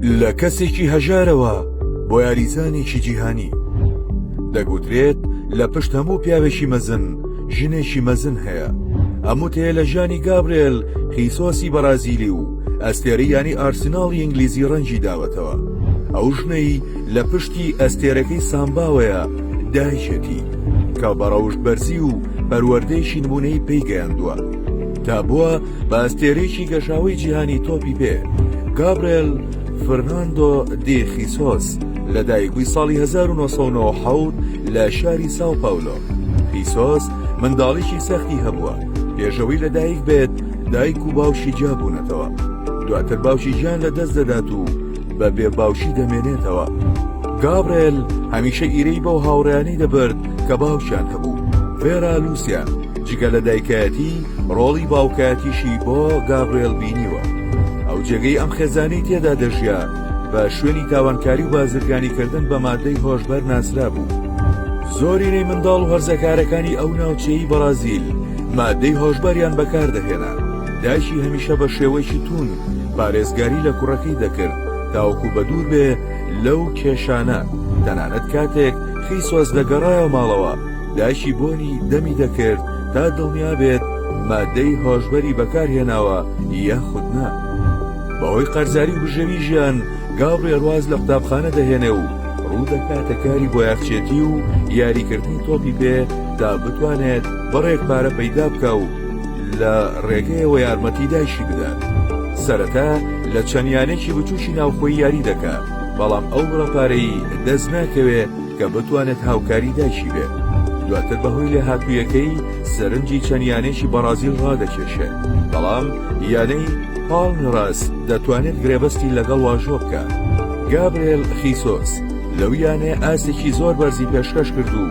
لە کەسێکی هەژارەوە بۆ یاریزانێکی جیهانی. دەگوترێت لە پشت هەموو پیاوێکی مەزن ژنێکی مەزن هەیە. ئەم وتەیە لە ژیانی گابرێل خیسۆسی بەرازیلی و ئەستێرەی یانەی ئارسیناڵی ئینگلیزی ڕەنگی داوەتەوە. ئەو ژنەی لە پشتی ئەستێرەکەی سامباوەیە دایکێتی، کە بە ڕەوشت بەرزی و پەروەردەیەکی نموونەیی پێی گەیاندووە تا بووە بە ئەستێرەیەکی گەشاوەی جیهانی تۆپی پێ. گابرێل فرناندۆ دی خیسۆس لەدایکبووی ساڵی 1997 لە شاری ساو پاولۆ. خیسۆس منداڵیی سەختی هەبووە، پێشەوەی لەدایک بێت دایک و باوکی جیابوونەتەوە. دواتر باوکی گیان لەدەست دەدات و بە بێ باوکی دەمێنێتەوە. گابرێل هەمیشە ئیرەی بەو هاوڕێیانەی دەبرد کە باوکیان هەبوو. ڤێرا لوسیا جگە لە دایکایەتی ڕۆڵی باوکایەتیشی بۆ گابرێل بینیوە. ئەو جێگەی ئەم خێزانەی تێدا دەژیا بە شوێنی تاوانکاری و بازرگانیکردن بە مادەی هۆشبەر ناسرابوو. زۆرینەی منداڵ و هەرزەکارەکانی ئەو ناوچەیەی بەڕازیل مادەی هۆشبەریان بەکاردەهێنا. دایکی هەمیشە بە شێوەیەکی توند پارێزگاری لە کوڕەکەی دەکرد تاوەکو بەدوور بێ لەو کێشانە، تەنانەت کاتێک خیسۆس دەگەڕایەوە ماڵەوە دایکی بۆنی دەمی دەکرد تا دڵنیا بێت مادەی هۆشبەری بەکارهێناوە یاخود نا. بەهۆی قەرزاری و بژێوی ژیان گابرێل واز لە قوتابخانە دەهێنێ و ڕوو دەکاتە کاری بۆیاخچێتی و یاریکردنی تۆپی پێ تا بتوانێت بڕێک پارە پەیدا بکا و لە ڕێگەیەوە یارمەتی دایکی بدات. سەرەتا لە چەند یانەیەکی بچووکی ناوخۆیی یاری دەکا، بەڵام ئەو بڕە پارەی دەست ناکەوێ کە بتوانێت هاوکاری دایکی بێ. دواتر بەهۆی لێهاتوویەکەی سەرنجی چەند یانەیەکی بەڕازیل ڕادەکێشێ، بەڵام یانەی پاڵمیراس دەتوانێت گرێبەستی لەگەڵ واژۆ بکا. گابرێل خیسۆس لەو یانەیە ئاستێکی زۆر بەرزی پێشکەش کرد و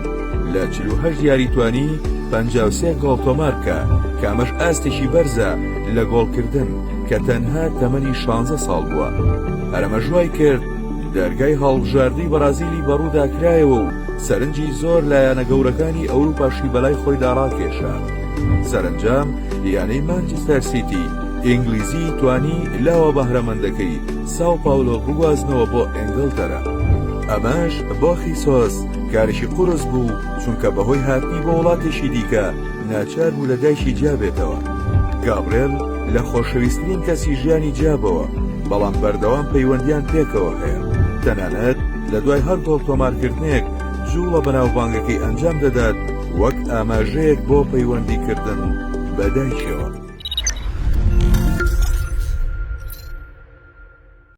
لە 48 یاری توانی 53 گۆڵ تۆمار بکا کە ئەمەش ئاستێکی بەرزە لە گۆڵکردن کە تەنها تەمەنی 16 ساڵ بووە. هەر ئەمەش وای کرد دەرگای هەڵبژاردەی بەڕازیلی بەڕوودا کرایەوە و سەرنجی زۆر لە یانە گەورەکانی ئەوروپاشی بەلای خۆیدا ڕاکێشا. سەرەنجام یانەی مانچستەر سیتی ئینگلیزی توانی لاوە بەهرەمەندەکەی ساو پاولۆ بگوازنەوە بۆ ئینگلتەرا. ئەمەش بۆ خیسۆس کارێکی قورس بوو، چونکە بەهۆی هاتنی بۆ وڵاتێکی دیکە ناچار بوو لە دایکی جیابێتەوە. گابرێل لە خۆشەویسترین کەسی ژیانی جیابەوە، بەڵام بەردەوام پەیوەندیان پێکەوە هەیە، تەنانەت لە دوای هەر گۆڵ تۆمارکردنێک جوڵە بەناوبانگەکەی ئەنجام دەدات وەک ئاماژەیەک بۆ پەیوەندیکردن بە دایکیەوە.